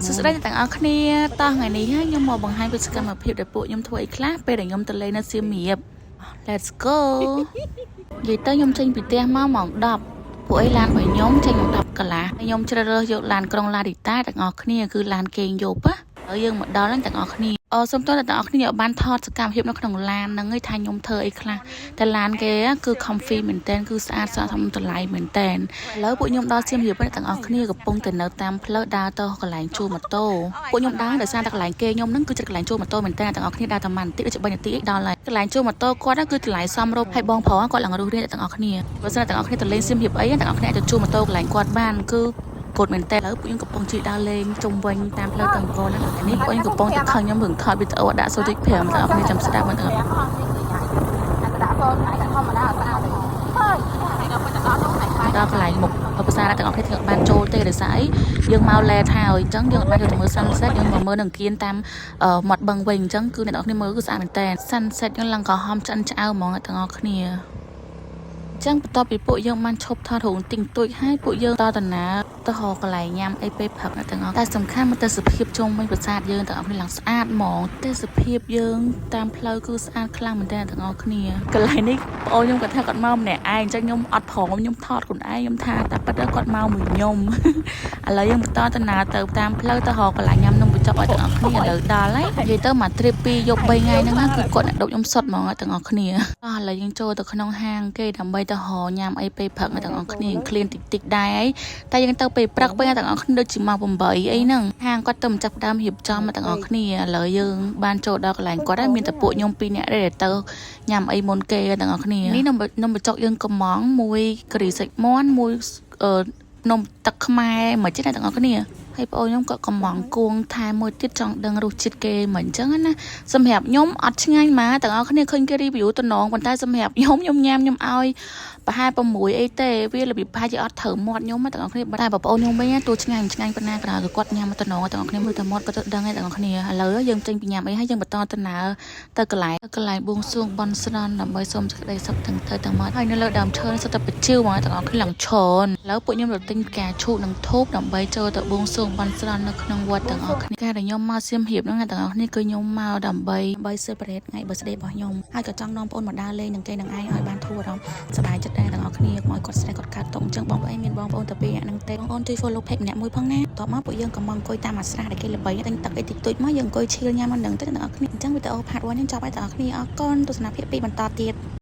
សួស្តីអ្នកទាំងអស់គ្នាតោះថ្ងៃនេះខ្ញុំមកបង្ហាញពីសកម្មភាពដែលពួកខ្ញុំធ្វើអីខ្លះពេលដែលខ្ញុំទៅលេងនៅសៀមរាប Let's go! និយាយទៅខ្ញុំចេញពីផ្ទះមកម៉ោង10ពួកអីឡានរបស់ខ្ញុំចេញម៉ោង10កន្លះខ្ញុំជ្រើសរើសយកឡានក្រុងឡារីតាទាំងអស់គ្នាគឺឡានគេងយប់ណាហើយយើងមកដល់ហ្នឹងទាំងអស់គ្នាអសូមទោសតែទាំងអស់គ្នាអត់បានថតសកម្មភាពនៅក្នុងឡានហ្នឹងឯងថាខ្ញុំធ្វើអីខ្លះតែឡានគេគឺ comfy មែនតើគឺស្អាតស័ក្តិសមតម្លៃមែនតើឥឡូវពួកខ្ញុំដល់សៀមរាបទាំងអស់គ្នាកំពុងតែនៅតាមផ្លូវដើរទៅកន្លែងជួលម៉ូតូពួកខ្ញុំដើរដោយសារតែកន្លែងគេខ្ញុំហ្នឹងគឺជិតកន្លែងជួលម៉ូតូមែនតើទាំងអស់គ្នាដើរតែមួយនាទីដូចជា3នាទីដល់ហើយកន្លែងជួលម៉ូតូគាត់គឺតម្លៃសមរម្យហើយបងប្រុសគាត់ឡើងរុះរានទាំងអស់គ្នាបើសិនតែទាំងអស់គ្នាទៅលេងសៀមរាបអីទាំងអស់គ្នាអាចទៅជួលម៉ូតូកន្លែងគាត់បានគឺកូដមែនតើឥឡូវពួកខ្ញុំកំពុងជិះដើរលេងជុំវិញតាមផ្លូវតអង្គរហ្នឹងនេះពួកខ្ញុំកំពុងតែខឹងខ្ញុំរឿងថតវីដេអូដាក់0.5ទាំងអស់គ្នាចាំស្ដាប់មើលទាំងអស់ ដាក់ហ្វូនដាក់ធម្មតាស្អាតហើយហើយដល់ពេលទៅដល់នោះហើយ ដល់កន្លែងមុខភាសាទាំងអស់គ្នាធ្វើបានចូលទេដោយសារអីយើងមក late ហើយអញ្ចឹងយើងអត់បានចូលទៅមើល sunset យើងមកមើលនឹងគៀនតាមមាត់បឹងវិញអញ្ចឹងគឺអ្នកទាំងអស់គ្នាមើលគឺស្អាតមែនតើ sunset យើងឡើងក្រហមឆ្អិនឆ្អៅហ្មងអ្នកទាំងអស់គ្នាអញ្ចឹងបន្ទាប់ពីពួកយើងបានឈប់ថតរូបតិចតួចហើយពួកយើងតដំណើរទៅរកកន្លែងញ៉ាំអីពេលព្រឹកអ្នកទាំងអស់តែសំខាន់មកទេសភាពជុំវិញប្រាសាទយើងទាំងអស់គ្នាឡើងស្អាតហ្មងទេសភាពយើងតាមផ្លូវគឺស្អាតខ្លាំងមែនតើទាំងអស់គ្នាកន្លែងនេះប្អូនខ្ញុំគាត់ថាគាត់មកម្នាក់ឯងអញ្ចឹងខ្ញុំអត់ព្រមខ្ញុំថតខ្លួនឯងខ្ញុំថាតែប៉ិតគាត់មកមួយខ្ញុំ ឥឡូវយើងបន្តដំណើរទៅតាមផ្លូវទៅរកកន្លែងញ៉ាំនំបញ្ចុកឲ្យទាំងអស់គ្នាឥឡូវដល់ហើយនិយាយទៅមួយ trip 2យប់3ថ្ងៃហ្នឹងគឺគាត់អ្នកដប់ខ្ញុំសុតហ្មងទាំងអស់គ្នាអស់ឥឡូវយើងចូលទៅក្នុងហាងគេដើម្បីទៅរកញ៉ាំអីពេលព្រឹកទាំងអស់គ្នាឃ្លានតិចតិចដែរអីតែយើងទៅពេលព្រឹកវិញទាំងអស់គ្នាដូចជាម៉ោង8អីហ្នឹងហាងគាត់ទៅម្ចាស់ដើមរៀបចំទាំងអស់គ្នាឥឡូវយើងបានចូលដល់កន្លែងគាត់ហើយមានតែពួកខ្ញុំពីរនាក់ទេដែលទៅញ៉ាំអីមុនគេទាំងអស់គ្នានេះនំបញ្ចុកយើងកំងមួយការីសាច់មាន់មួយអឺនំទឹកខ្មែរមិនចេះតែទាំងអស់គ្នាហើយប្អូនខ្ញុំក៏កំងគួងថែមមួយទៀតចង់ដឹងរសជាតិគេមិនអញ្ចឹងណាសម្រាប់ខ្ញុំអត់ឆ្ងាញ់ម៉ាទាំងអស់គ្នាឃើញគេ review តំណងប៉ុន្តែសម្រាប់ខ្ញុំខ្ញុំញ៉ាំខ្ញុំឲ្យប្រហែល6អីទេវារបៀបប្រហែលជាអត់ត្រូវមាត់ខ្ញុំទាំងអស់គ្នាតែបងប្អូនខ្ញុំវិញទោះឆ្ងាញ់ឆ្ងាញ់ប៉ុណ្ណាក៏ដោយគាត់ញ៉ាំតំណងទាំងអស់គ្នាមើលតែមាត់គាត់ទៅដឹងហើយទាំងអស់គ្នាឥឡូវយើងចេញពីញ៉ាំអីហើយយើងបន្តដំណើរទៅកន្លែងកន្លែងបួងសួងបន់ស្រន់ដើម្បីសូមសេចក្តីសុខទាំងទៅទាំងមកហើយនៅលើដើមឈើសុទ្ធតែបជីវហ្មងទាំងអស់គ្នាឡើងច្រើនឥឡូវពួកខ្ញុំទៅទិញផ្កាឈូកនិងធូបដើម្បីចូលទៅបួងសួងបន់ស្រន់នៅក្នុងវត្តទាំងអស់គ្នាការដែលខ្ញុំមកសៀមរាបហ្នឹងទាំងអស់គ្នាគឺខ្ញុំមកដើម្បីដើម្បី celebrate ថ្ងៃ birthday របស់ខ្ញុំហើយក៏ចង់នាំបងប្អូនមកដើរលេងនឹងគេនឹងឯងឲ្យបានធូរអារម្មណ៍សប្បាយចិត្តដែរទាំងអស់គ្នាកុំឲ្យគាត់ stress គាត់កើតទុក្ខអញ្ចឹងបងប្អូនមានបងប្អូនតែពីរនាក់ហ្នឹងទេបងប្អូនជួយ follow page ម្នាក់មួយផងណាបន្ទាប់មកពួកយើងក៏មកអង្គុយតាមអាស្រះដែលគេល្បីទិញទឹកអីតិចតួចមកយើងអង្គុយ chill ញ៉ាំមិនដឹងទៅទាំងអស់គ្នាអញ្ចឹងវីដេអូ part 1នេះចប់ហើយទាំងអស់គ្នាអរគុណទស្សនាភាគ2បន្តទៀត។